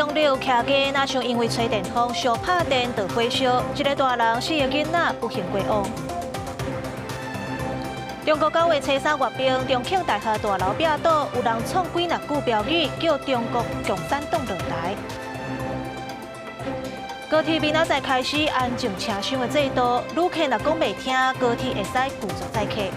中壢徛家，若像因為吹電風燒拍電著火燒，一个大人四个囡仔不幸過往。中國九月初三閱兵，重慶大學大樓壁倒，有人創幾若句標語，叫中國共產黨落台。高鐵明仔載開始安靜車廂的制度，旅客若講袂聽，高鐵會使拒絕載客。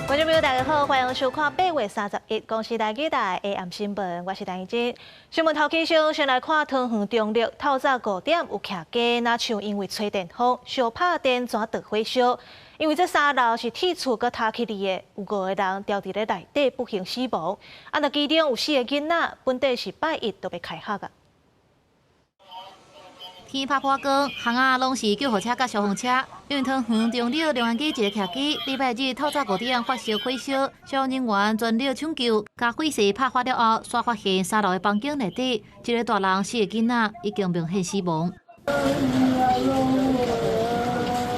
觀眾朋友，大家好，歡迎收看8月31公視台語台的下暗新聞，我是陳怡真。新聞頭起先，先來看桃園中壢透早5點有徛家，若像因為吹電風燒拍電，怎著火燒？因為這三樓是鐵厝閣塌起來的，有五個人牢佇咧內底不幸死亡。啊，若其中有四個囡仔，本底是拜一就欲開學啊。天拍破光，巷仔攏是救護車佮消防車。因為桃園中壢龍安街一个徛家，禮拜日透早5點發生火燒，消防人員全力搶救，共火勢拍發了後，煞發現三樓的房間內底一個大人四个囡仔已經明顯死亡。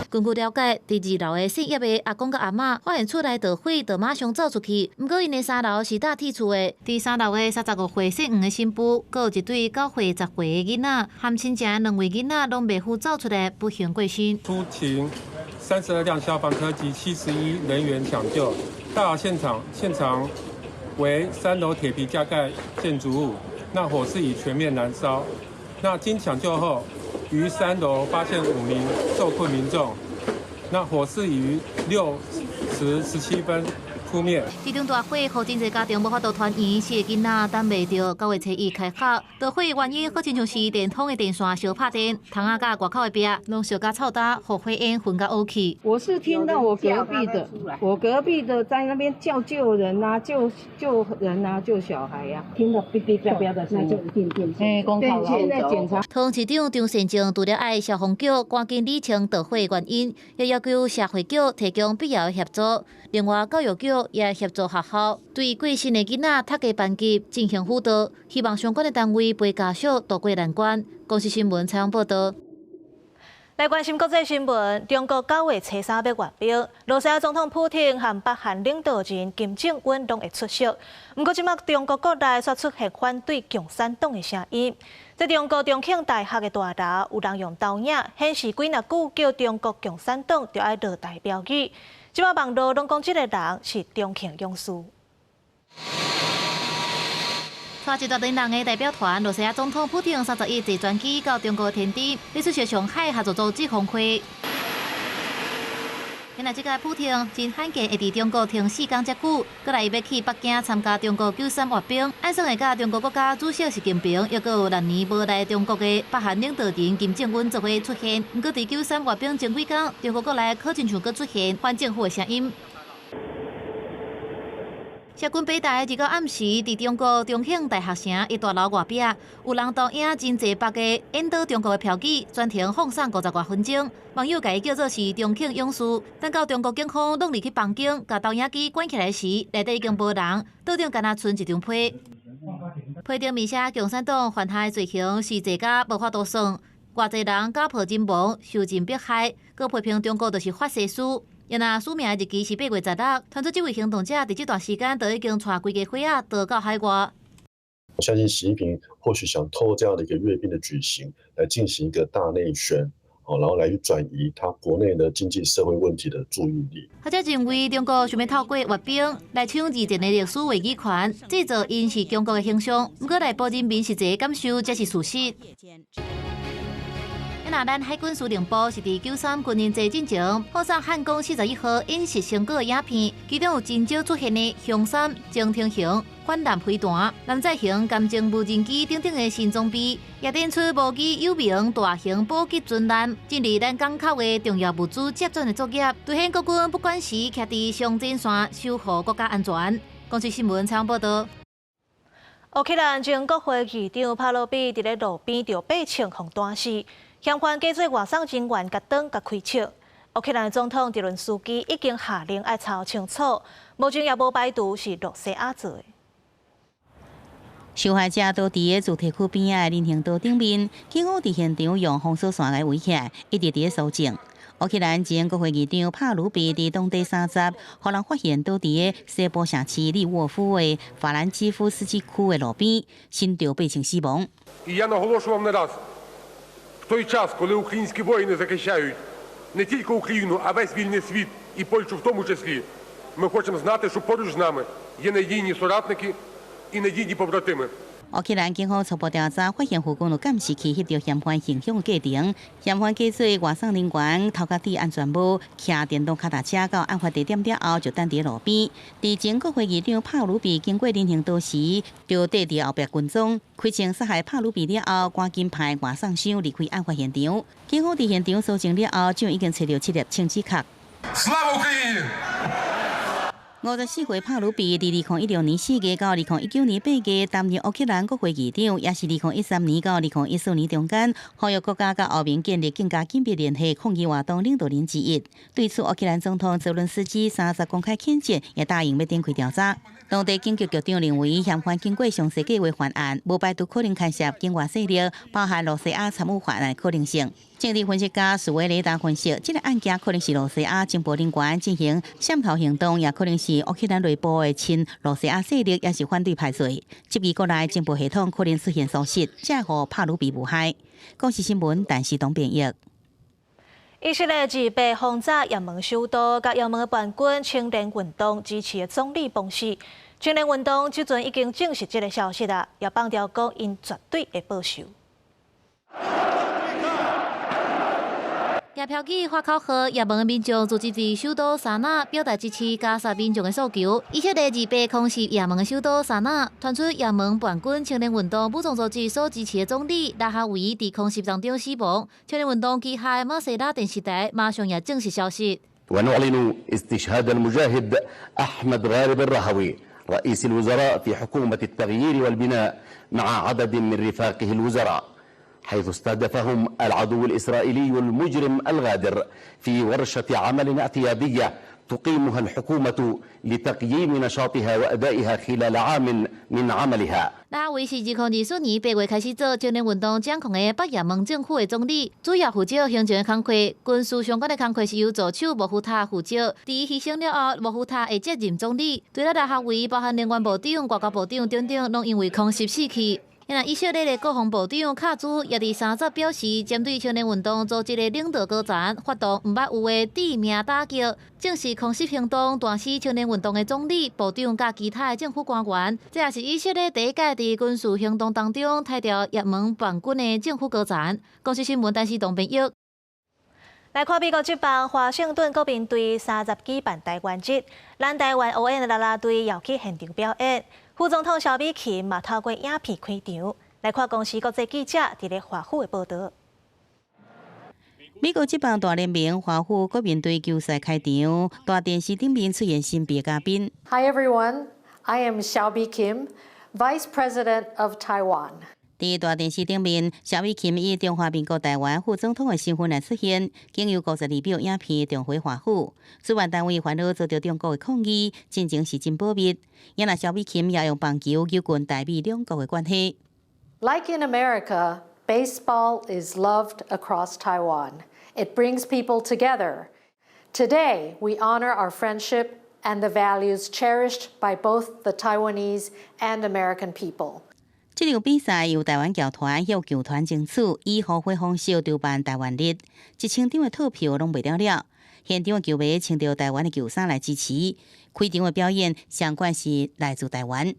根據了解，佇二樓的姓葉的阿公佮阿嬤發現厝內著火，就馬上走出去。毋過𪜶的三樓是搭鐵厝的，佇三樓的35歲姓黃的新婦，閣有一對9歲、10歲的囡仔，含親情兩位囡仔攏袂赴走出來，不幸過身。出勤32輛消防車及71人員搶救，到達現場，現場為三樓鐵皮加蓋建築物，那火勢已全面燃燒。那經搶救後，於三樓發現5名受困民眾，那火勢於6時17分撲滅。這場大火，予真濟家庭無法度團圓，四个囡仔等袂著9月初一開學。著火原因好親像是電筒的電線燒拍電，窗仔佮外口的壁攏燒甲臭焦，予火焰熏甲烏去。我是聽到我隔壁的，我隔壁的在那邊叫救人啊，救救人啊，救小孩呀，聽到嗶嗶啪啪的聲音，就一定電線。對，現在檢查。桃園市長張善政除了愛消防局趕緊理清著火原因，也要求社會局提供必要的協助。另外，教育局也協助學校對過身的囡仔讀的班級進行輔導，希望相關的單位陪家屬渡過難關。公視新聞採訪報導。來關心國際新聞，中國9月初三欲閱兵，羅西亞總統普廷和北韓領導人金正恩攏會出席。毋過，這擺中國國內煞出現反對共產黨的聲音。在中國重慶大學的大樓，有人用投影顯示幾若句叫中國共產黨著愛落台標語。這擺網路攏講這个人是重慶勇士。帶一大群人的代表團，羅西亞總統普廷31坐專機到中國天津，欲出席上海合作組織峰會。原來這個普廷真罕見會佇中國停4工遮久，閣來伊欲去北京參加中國九三閱兵，按算會佮中國國家主席習近平，抑閣有6年無來中國的北韓領導人金正恩做伙出現。毋過佇九三閱兵前幾工，中國國內好親像閣出現反政府的聲音。社軍北大二九暗時，佇中國重慶大學城一大樓外壁，有人投影真濟百个引導中國的標語，全程放送50外分鐘。網友共伊叫做是重慶勇士。等到中國警方攏入去房間，共投影機關起來時，內底已經無人，桌頂干焦賰一張批。批頂面寫共產黨犯下的罪行是濟甲無法度算，偌濟人家破人亡，受盡迫害，閣批評中國就是法西斯。因若署名的日期是8月16，傳出這位行動者佇這段時間就已經帶規家伙仔逃到海外。我相信習近平或許想透過這樣的一個閱兵的舉行，來進行一個大內宣，哦，然後來去轉移他國內的經濟社會問題的注意力。學者認為，中國想欲透過閱兵來搶二戰的歷史話語權，製造𪜶是強國的形象。毋過內部人民實際感受才是事實。若咱海軍司令部是佇九三軍人節進前，放送漢光41號演習成果的影片，其中有真少出現的雄三、蜻蜓型反艦飛彈、艦載型艦偵無人機等等的新裝備，也展出無疑有名大型補給船艦進入咱港口的重要物資接轉的作業，凸顯國軍不管時徛佇上前線守護國家安全。公視新聞採訪報導。烏克蘭前國會議長帕魯比佇咧路邊著八槍予彈死，嫌犯假做外送人員，共擋共開槍。烏克蘭總統澤倫斯基已經下令愛查清楚，目前也無排除是羅西亞做的。受害者都佇咧住宅區邊仔的人行道頂面，警方佇現場用封鎖線來圍起來，一直佇咧搜證。烏克蘭前國會議長帕魯比佇當地30，予人發現倒佇个西部城市利沃夫的法蘭基夫斯基區的路邊，身著被槍死亡。 І я наголошував не раз, в той час, коли українські воїни захищають не тільки Україну, а весь вільний світ і Польщу в тому числі, ми хочемо знати, що поруч з нами є надійні соратники і надійні побратими. 烏克蘭警方初步調查發現，附近有監視器翕著嫌犯行兇過程。嫌犯假做外送人員，頭殼戴安全帽，騎電動跤踏車到案發地點了後，就等佇路邊。佇前國會議長帕魯比經過人行道時，就綴佇後壁跟蹤，開槍殺害帕魯比了後，趕緊派外送箱離開案發現場。警方佇現場搜證了後，就已經揣著七粒槍子殼。54歲帕魯比，佇2016年4月到2019年8月擔任烏克蘭國會議長，也是2013年到2014年中間，呼籲國家佮歐盟建立更加緊密聯繫抗議活動領導人之一。對此，烏克蘭總統澤倫斯基30公開譴責，也答應欲展開調查。當地警局局長認為，嫌犯經過詳細計劃犯案，無排除可能牽涉境外勢力，包含羅西亞參與犯案可能性。政治分析家斯維雷達分析，這個案件可能是羅西亞情報人員進行滲透行動，也可能是烏克蘭內部的親羅西亞勢力，抑是反對派做。質疑國內情報系統可能出現疏失，才會予帕魯比遇害。公視新聞，陳時東編譯。以色列28轟炸也門首都，佮也門的叛軍青年運動支持的總理崩死。青年運動這陣已經證實這个消息啦，也放調講𪜶絕對會報仇。舉標語發口號，也門民眾聚集佇首都薩那，表達支持加薩民眾的訴求。以色列28空襲也門的首都薩那，傳出也門叛軍青年運動武裝組織所支持的總理拉哈維佇空襲當中死亡。青年運動旗下的馬西拉電視台馬上也證實消息。 ونعلن استشهاد المجاهد أحمد غالب الرهوي رئيس الوزراء في حكومة التغيير والبناء مع عدد من رفاقه الوزراء حيث استهدفهم العدو الإسرائيلي المجرم الغادر في ورشة عمل اعتيادية تقيمها الحكومة لتقييم نشاطها وأدائها خلال عام من عملها。拉哈維是2024年8月開始做青年運動掌控的北也門政府的總理，主要負責行政的工課，軍事相關的工課是由助手莫夫塔負責。佇伊犧牲了後，莫夫塔會接任總理。除了拉哈維，包含能源部長、外交部長等等，攏因為空襲死去。若以色列的國防部長卡茲也佇30表示，針對青年運動組織的領導高層發動毋捌有的致命打擊，證實空襲行動彈死青年運動的總理、部長佮其他的政府官員。這也是以色列第一擺佇軍事行動當中刣掉也門叛軍的政府高層。公視新聞，陳時東編譯。來看美國職棒華盛頓國民隊30舉辦台灣日，咱台灣烏諳的啦啦隊也去現場表演。副總統蕭美琴嘛透過影片開場，來看公視國際記者佇咧華府的報導。美國職棒大聯盟華府國民隊球賽開場，大電視頂面出現神秘嘉賓。 Hi everyone, I am Hsiao Bi-khim, Vice President of Taiwan. 佇大電視頂面，蕭美琴以中華民國台灣副總統的身份來出現，經由52秒影片重回華府。主辦單位煩惱遭著中國的抗議，進程是真保密。也若蕭美琴也用棒球糾近台美兩國的關係。 Like in America, baseball is loved across Taiwan. It brings people together. Today, we honor our friendship and the values cherished by both the Taiwanese and American people. 這場比賽由台灣僑團向球團爭取，以互惠方式籌辦台灣日，1000張的套票攏賣了了。現場的球迷穿著台灣的球衫來支持，開場的表演相關是來自台灣。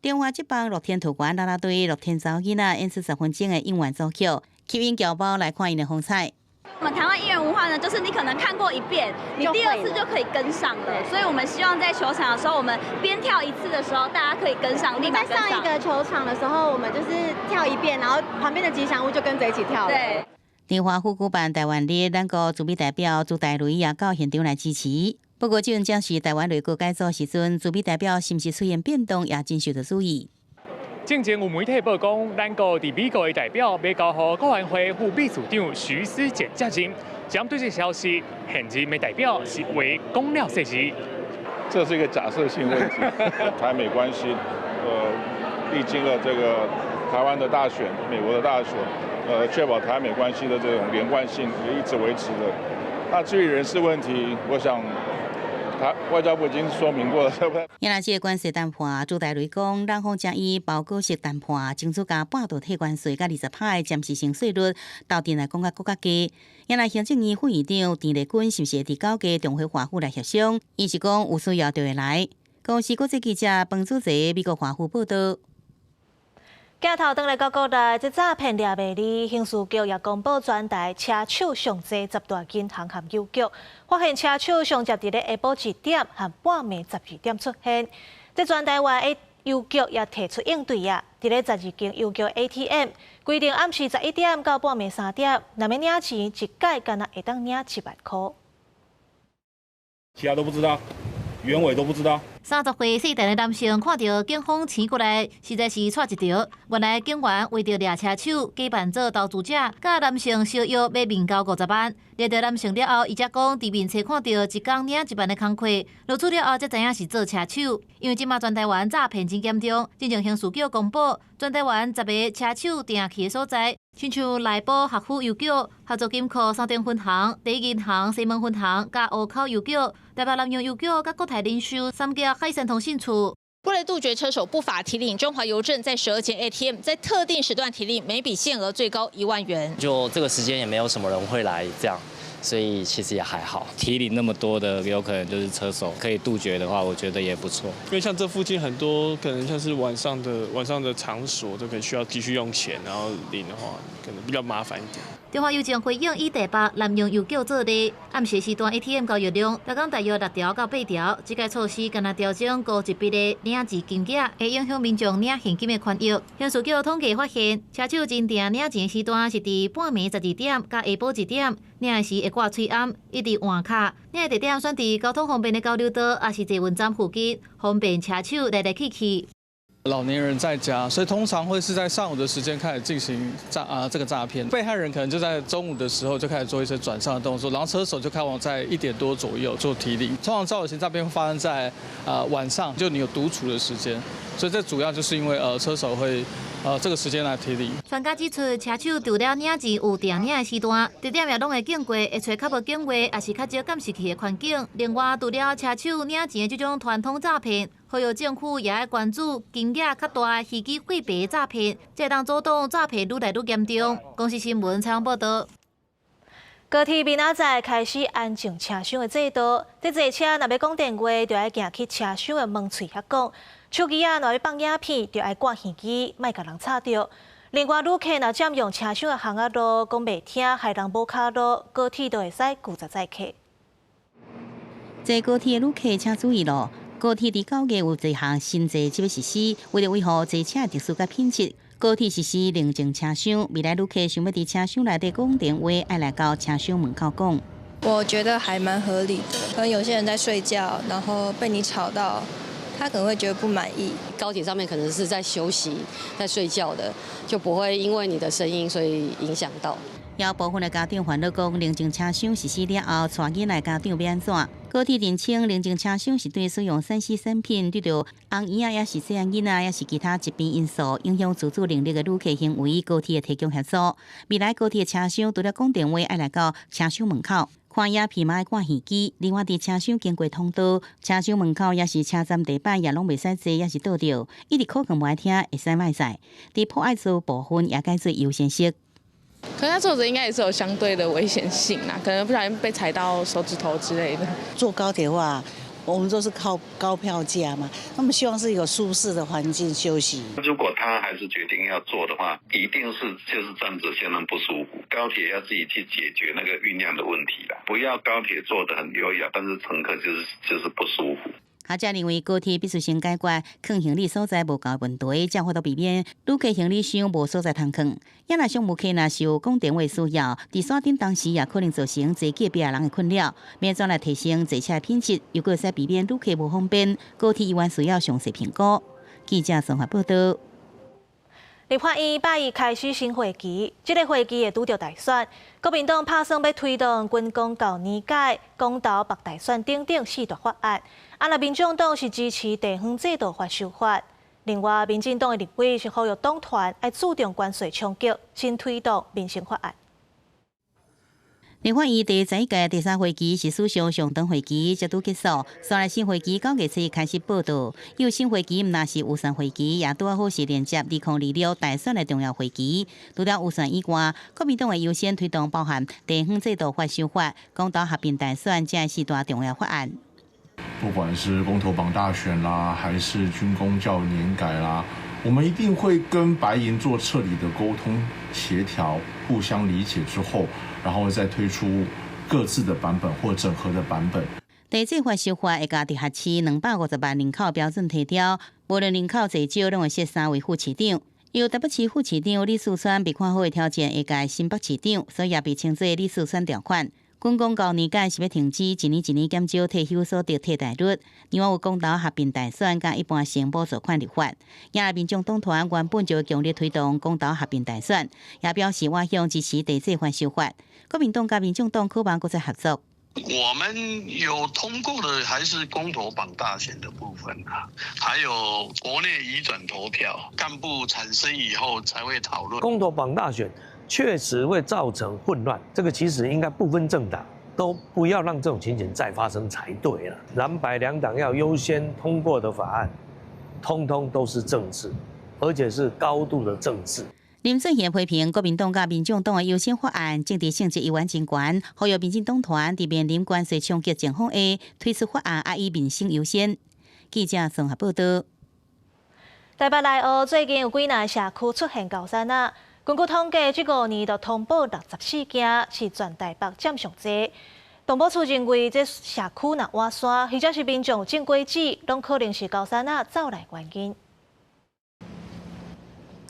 中華職棒樂天桃園啦啦隊樂天查某囡仔演出10分鐘的應援組曲，吸引僑胞來看𪜶的風采。我們台灣應援文化呢，就是你可能看過一遍，你第二次就可以跟上了。所以，我們希望在球場的時候，我們邊跳一次的時候，大家可以跟上，立馬跟上。在上一個球場的時候，我們就是跳一遍，然後旁邊的吉祥物就跟着一起跳了。對。佇華府舉辦台灣日，咱國駐美代表朱台雷也到現場來支持。不過，這陣正是台灣內閣改組時陣，駐美代表是毋是出現變動，也真受到注意。進前有媒體報講，咱國佇美國的代表欲交予國安會副秘書長徐斯儉接任。針對這消息，現任的代表是話講了細字。這是一個假設性問題。台美關係，歷經了這個台灣的大選、美國的大選，確保台美關係的這種連貫性也一直維持的。那至於人事問題，我想，他外交部已經說明過了，對不對？也若這個關稅談判，朱台雷講，雙方將以包裹式談判，爭取共半導體關稅佮20%的暫時性稅率，鬥陣來講較閣較低。也若行政院副院長鄧麗君是毋是會佇9月重回華府來協商？伊是講有需要就會來。公視國際記者彭祖澤美國華府報道。鏡頭轉來到國內，這詐騙掠袂離，刑事局也公布全台車手上濟10大銀行和郵局，發現車手上濟佇咧下晡1點和半暝12點出現。這全台灣的郵局也提出應對啊，佇咧12間郵局 ATM 規定暗時11點到半暝3點，若欲領錢，一擺干焦會當領1萬箍。其他都不知道，原委都不知道。30歲姓陳的男性看著警方請過來，實在是掣一著。原來警員為著掠車手，假扮做投資者，佮男性相約買面交50萬。掠著男性了後，伊才講佇面冊看著一工領1萬的工課，落厝了後才知影是做車手。因為這馬全台灣詐騙真嚴重，進前刑事局公布全台灣10个車手定去的所在，親像內埔學府郵局、合作金庫三重分行、第一銀行西門分行、佮湖口郵局、台北南洋郵局、佮國泰人壽三家海山通信處。為了杜絕車手不法提領，中華郵政在12間 ATM 在特定時段提領，每筆限額最高1萬元。就這個時間也沒有什麼人會來這樣，所以其實也還好。提領那麼多的，有可能就是車手可以杜絕的話，我覺得也不錯。因為像這附近很多可能像是晚上的場所都可以需要繼續用錢，然後領的話，可能比較麻煩一點。中華郵政回應以台北南洋郵局做例，暗時時段 ATM 交易量，逐工大約6條到8條。這個措施干焦調整高一筆的領錢金額，會影響民眾領現金的權益。刑事局統計發現，車手真正領錢時段是佇半暝12點佮下晡1點，領時會掛喙罨，一直換卡。領的地點選佇交通方便的交流道，抑是捷運站附近，方便車手來來去去。老年人在家，所以通常會是在上午的時間開始進行詐啊這個詐騙。被害人可能就在中午的時候就開始做一些轉賬的動作，然後車手就開往在1點多左右做提領。通常詐騙型詐騙會發生在晚上，就你有獨處的時間，所以這主要就是因為車手會這個時間來提領。專家指出，車手除了領錢有定領的時段，地點也攏會經過，會揣較無警衛，抑是較少監視器的環境。另外，除了車手領錢的這種傳統詐騙，呼籲政府也愛關注金額較大的虛擬貨幣詐騙，才會當阻擋詐騙愈來愈嚴重。公視新聞採訪報導。高鐵明仔載開始安靜車廂的制度，這坐車若欲講電話，就愛行去車廂的門喙遐講；手機仔若欲放影片，就愛掛耳機，莫共人吵著。另外，旅客若佔用車廂的巷仔路，講袂聽，害人無跤路，高鐵就會使拒絕載客。坐高鐵的旅客請注意囉！高鐵佇9月有一項新制則欲實施，為了維護坐車的秩序佮品質，高鐵實施寧靜車廂。未來旅客想欲佇車廂內底講電話，愛來到車廂門口講。我覺得還蠻合理的，可能有些人在睡覺，然後被你吵到，他可能會覺得不滿意。高鐵上面可能是在休息、在睡覺的，就不會因為你的聲音所以影響到。有部分的家長煩惱講，寧靜車廂實施了後，帶囡仔家長欲按怎？高鐵認清寧靜車廂是對使用3C 產品、對著紅嬰仔，抑是細漢囡仔，抑是其他疾病因素影響自主能力的旅客行為，高鐵會提供協助。未來高鐵車廂除了講電話，愛來到車廂門口看影片嘛愛掛耳機。另外，佇車廂經過通道、車廂門口，抑是車站地板也攏袂使坐，抑是倒著。一直可能無愛聽，會使莫載。佇破愛座部分也改做優先席。可是他坐着應該也是有相對的危險性啦，可能不小心被踩到手指頭之類的。坐高鐵的話，我們都是靠高票價嘛，那麼希望是一個舒適的環境休息。如果他還是決定要坐的話，一定是就是站着相當不舒服。高鐵要自己去解決那個運量的問題啦，不要高鐵坐得很優雅，但是乘客就是不舒服。學者認為高鐵必須先解決囥行李所在無夠問題，才有法度避免旅客行李箱無所在通囥。也若商務客若是有講電話需要，佇山頂當時也可能造成坐隔壁人的困擾。欲怎來提升坐車品質，又閣會使避免旅客無方便，高鐵猶原需要詳細評估。記者綜合報導。立法院拜一開始新會期，這个會期會拄著大選，國民黨拍算欲推動軍公教年改、公投縛大選等等四大法案。啊，若民眾黨是支持地方制度法修法。另外，民進黨的立委是呼籲黨團愛注重關稅衝擊，先推動民生法案。立法院第11屆第三會期是史上上長會期，才拄結束。煞來新會期9月7日開始報到，因為新會期毋但是預算會期，也拄好是連接2026大選的重要會期。除了預算以外，國民黨會優先推動包含地方制度法修法、公投合併大選這四大重要法案。不管是公投綁大選啦，還是軍公教年改啦，我們一定會跟白銀做徹底的溝通協調，互相理解之後，然後再推出各自的版本或整合的版本。地制法修法會共直轄市250萬人口標準提調，無論人口濟少，攏會設三位副市長。由台北市副市長李四川被看好會挑戰下屆新北市長，所以也被稱做李四川條款。軍公教年改是欲停止一年一年減少退休所得替代率，另外有公投合併大選佮一般性補助款立法。也民眾黨團原本就強力推動公投合併大選，也表示倚向支持地制法修法。國民黨佮民眾黨渴望閣再合作。我們有通過的還是公投綁大選的部分啊，還有國內移轉投票，幹部產生以後才會討論。公投綁大選確實會造成混亂，這個其實應該不分政黨都不要讓這種情形再發生才對了。藍白兩黨要優先通過的法案，通通都是政治，而且是高度的政治。林俊賢批評國民黨佮民眾黨的優先法案政治性質猶原真懸，呼籲民進黨團佇面臨關稅衝擊情況下，推出法案愛以民生優先。記者綜合報道。台北內湖最近有幾若社區出現猴山仔，根據統計，這5年就通報64件，是全台北佔上濟。動保處認為，這社區若倚山，或者是民眾種果子，攏可能是猴山仔走來原因。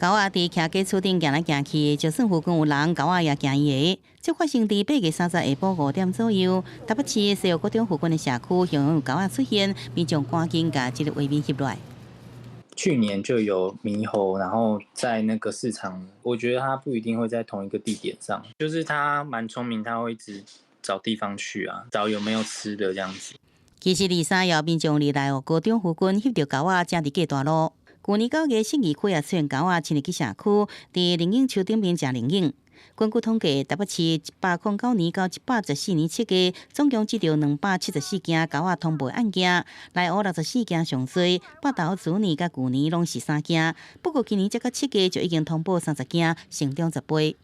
猴仔佇徛家厝頂行來行去，就算附近有人，猴仔也驚伊个。這發生佇8月30下晡5點左右，台北市西湖國中附近的社區，向有猴仔出現，民眾趕緊共這个畫面翕落來。去年就有獼猴，然後在那個市場，我覺得它不一定會在同一個地點上，就是它蠻聰明，它會一直找地方去啊，找有沒有吃的這樣子。其實23日，民眾佇內湖高中附近翕著猴仔，正佇過大路。去年9月，信義區也出現猴仔侵入去社區，佇靈隱樹頂面食靈隱。根據統計，台北市109年到114年7月，總共接著274件猴仔通報案件，內湖64件上濟，北投、竹林佮舊年攏是3件。不過今年才到7月就已經通報30件，成長10倍。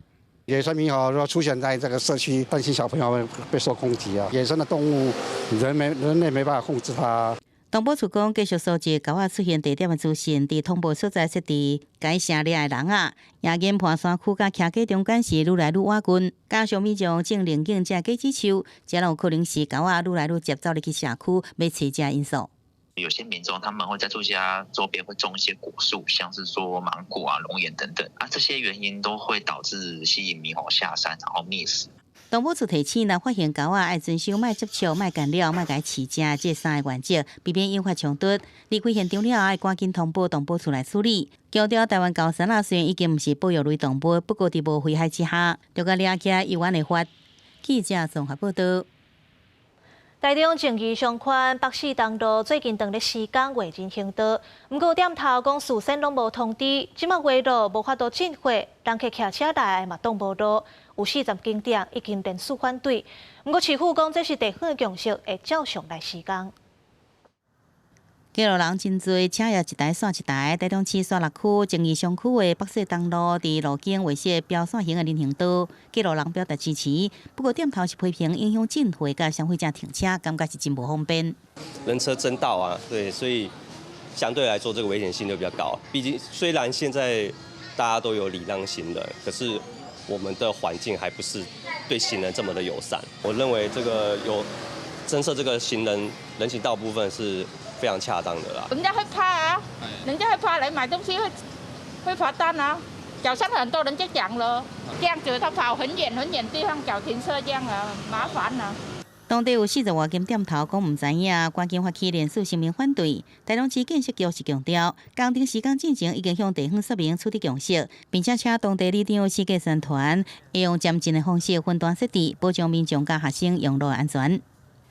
野生獼猴若出現在這個社區，擔心小朋友被受攻擊啊！野生的動物，人類沒辦法控制它。動保處講，繼續收集猴仔出現地點的資訊，佇通報所在設置該城掠的籠仔，也研判山區佮徛家中間是愈來愈倚近，加上民眾種靈境這果子樹，這攏有可能是猴仔愈來愈捷走入去社區，欲揣食因素。有些民眾他們會在住家周邊會種一些果樹，像是說芒果啊、龍眼等等，啊，這些原因都會導致吸引獼猴下山，然後覓食。動保處提醒，若發現猴仔，愛遵守莫接觸、莫干擾、莫共飼食這三个原則，避免引發衝突。離開現場了後，愛趕緊通報動保處來處理。強調台灣猴山仔雖然已經毋是保育類動物，不過佇無危害之下，著共掠起來猶原會法。記者綜合報道。台中正義商圈北勢東路最近當咧施工畫人行道，毋過店頭講事先攏無通知，這馬畫路無法度進貨，人客騎車來嘛擋無路，有40間店已經連署反對。毋過市府講這是地方的共識，會照常來施工。街路人真濟，車也一台煞一台。台中市沙鹿區正義商區的北勢東路，佇路肩畫設標線型的人行道，街路人表達支持。不過店頭是批評影響進貨佮消費者停車，感覺是真無方便。人車爭道啊，對，所以相對來說這個危險性就比較高。畢竟雖然現在大家都有禮讓行人，可是我們的環境還不是對行人這麼的友善。我認為這個有增設這個行人人行道部分是非常恰當的啦。人家會怕啊，人家會怕來買東西會罰單啊。早上很多人就講了，這樣子他跑很遠很遠地方找停車這樣啊，麻煩啊。當地有40外間店頭講毋知影，趕緊發起連署聲明反對。台中市建設局是強調，工程施工進前已經向地方說明取得共識，並且請當地里長設計宣傳，會用漸進的方式分段設置，保障民眾佮學生用路安全。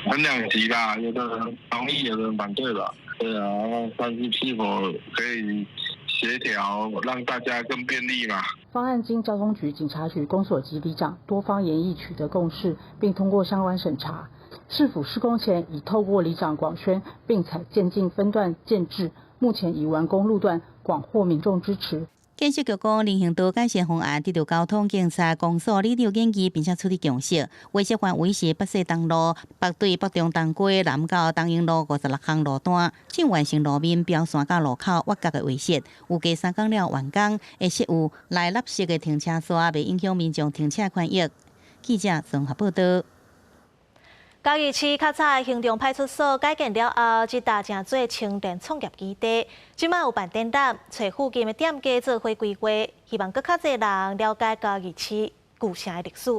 很兩極吧，有的人同意，有的人反對吧。對啊，但是是否可以協調，讓大家更便利嘛？方案經交通局、警察局、公所及里長多方研議取得共識，並通過相關審查。市府施工前已透過里長廣宣，並採漸進分段建置，目前已完工路段，廣獲民眾支持。建設局講，人行道改善方案得到交通警察、公所里長建議，並且取得共識。畫設範圍是北勢東路北對北中東街南到東營路56巷路段，將完成路面標線佮路口挖角的畫設，預計3工了完工，會設有內立式的停車線，袂影響民眾停車權益。記者綜合報導。嘉義市較早興中派出所改建了後，這搭成做青年創業基地，這擺有辦展覽，揣附近的店家做伙規劃，希望閣較濟人了解嘉義市舊城的歷史。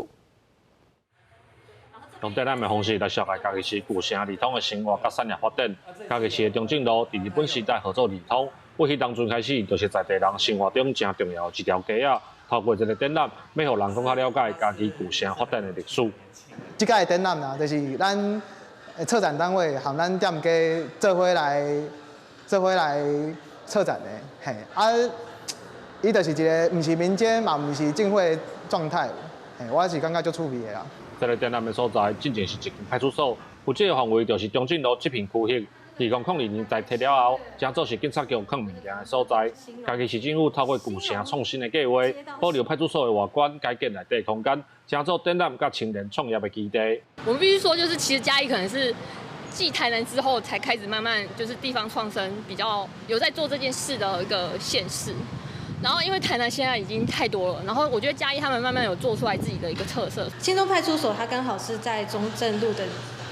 用展覽的方式來紹介嘉義市舊城二通的生活佮產業發展。嘉義市的中正路佇日本時代號做二通，對彼當陣開始，就是在地人生活中誠重要的一條街仔。透過這个展覽，欲予人閣較了解嘉義舊城發展的歷史。這屆的展覽啦，就是咱策展單位和咱店家做伙來策展的，嘿，啊，伊就是一个毋是民間嘛，毋是政府的狀態，嘿，我是感覺足趣味的啦。這个展覽的所在，進前是一間派出所，負責的範圍就是中正路這片區域。2002年在提了後，成做是警察局囥物件的所在。嘉義市政府透過舊城創新的計劃，保留派出所的外觀，改建內底空間，成做展覽佮青年創業的基地。我們必須說，就是其實嘉義可能是繼台南之後，才開始慢慢就是地方創生比較有在做這件事的一個縣市。然後因為台南現在已經太多了，然後我覺得嘉義他們慢慢有做出來自己的一個特色。興中派出所它剛好是在中正路的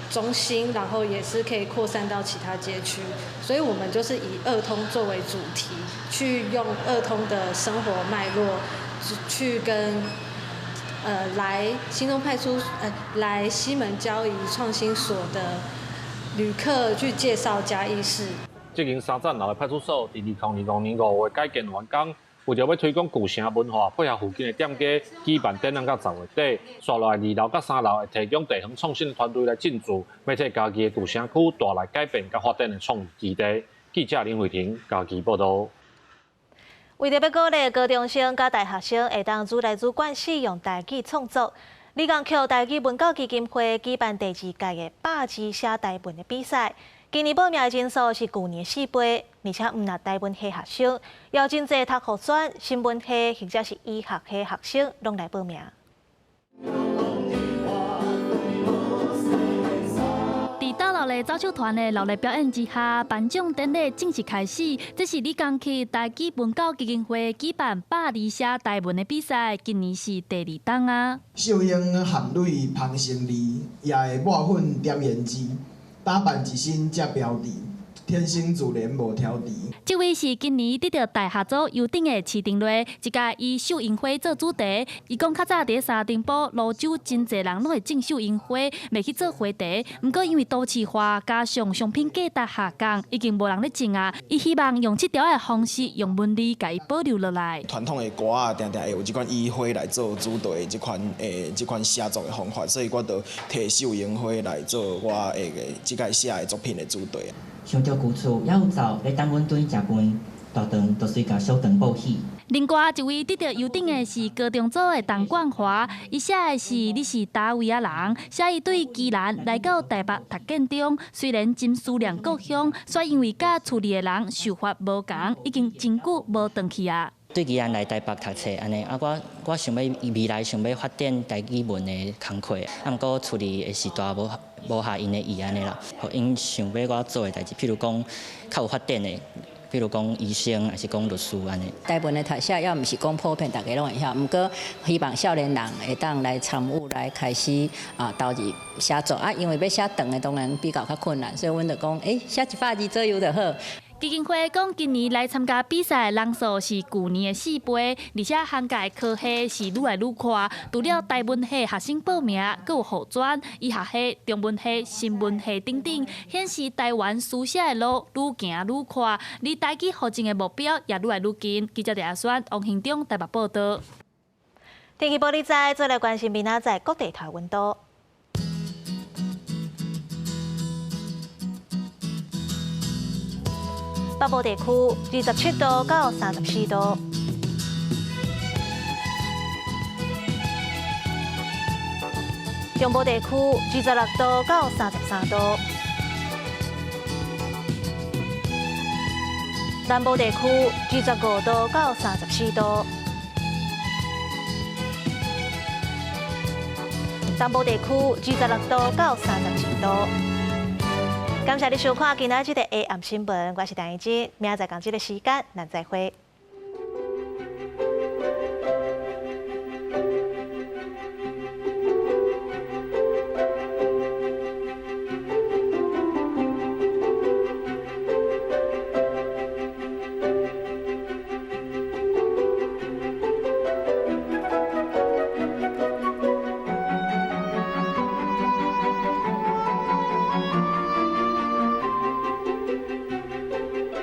中心，然後也是可以擴散到其他街區，所以我們就是以二通作為主題，去用二通的生活脈絡，去跟來興中派出來西門交易創新所的旅客去介紹嘉義市。這間三層樓的派出所，佇2025年5月改建完工。為著欲推廣舊城文化，配合附近的店家舉辦展覽到10月底，紲落來2樓佮3樓會提供地方創新團隊來進駐，欲替嘉義的舊城區帶來改變佮發展的創意基地。記者林慧婷嘉義報導。為著欲鼓勵高中生佮大學生會當愈來愈慣使用台語創作，李江橋台語文教基金會舉辦第二屆的百字寫台文的比賽。今年報名的人數是舊年4倍，而且毋但台文系學生，也有真濟讀護專、新聞系或者是醫學系學生攏來報名。佇大樓的走秀團的熱烈表演之下，頒獎典禮正式開始。這是李江區台語文教基金會舉辦百字寫台文的比賽，今年是第二檔啊。秀英含淚芳生字，也會抹粉點胭脂。打扮一身遮標緻，天生自然無挑剔。這位是今年得著大學組優等的徐定瑞，這屆以繡櫻花做主題。伊講較早佇三重埔、蘆洲，真濟人攏會種繡櫻花，賣去做花茶。毋過因為都市化，加上商品價值下降，已經無人咧種啊。伊希望用這條的方式，用文字共伊保留落來。傳統的歌仔，定定會有這款以花來做主題的這款寫作的方法，所以我就提繡櫻花來做我的這屆寫的作品的主題。想著舊厝猶有灶咧等阮轉去食飯，大腸就隨共小腸報喜。另外一位得著優等的是高中組的陳冠華，伊寫的是你是佗位仔人，寫伊對宜蘭來到台北讀建中，雖然真思念故鄉，卻因為佮厝裡的人想法無仝，已經真久無轉去啊。對宜蘭來台北讀冊按呢，啊我想欲未來想欲發展台語文的工課，啊毋過厝裡的時代無合𪜶的意按呢啦，予𪜶想欲我做的代誌，譬如講較有發展的，譬如講醫生，抑是講律師按呢。台文的讀寫猶毋是講普遍，大家攏會曉，毋過希望少年人會當來參與，來開始啊投入寫作啊，因為欲寫長的當然比較較困難，所以阮就講，寫100字左右就好。基金會講，今年來參加比賽的人數是舊年的4倍，而且涵蓋科系是愈來愈寬。除了台文系學生報名，閣有護專、醫學系、中文系、新聞系等等，顯示台灣書寫的路愈行愈寬，離台語復振的目標也愈來愈近。記者鄭阿選、王興中台北報導。天氣報你知，再來關心明仔載各地頭溫度。北部地區27度到34度。中部地區26度到33度，南部地區25度到34度，東部地區26度到31度。感謝你收看今仔這個下暗新聞，我是陳怡之，明仔載仝這个時間，咱再會。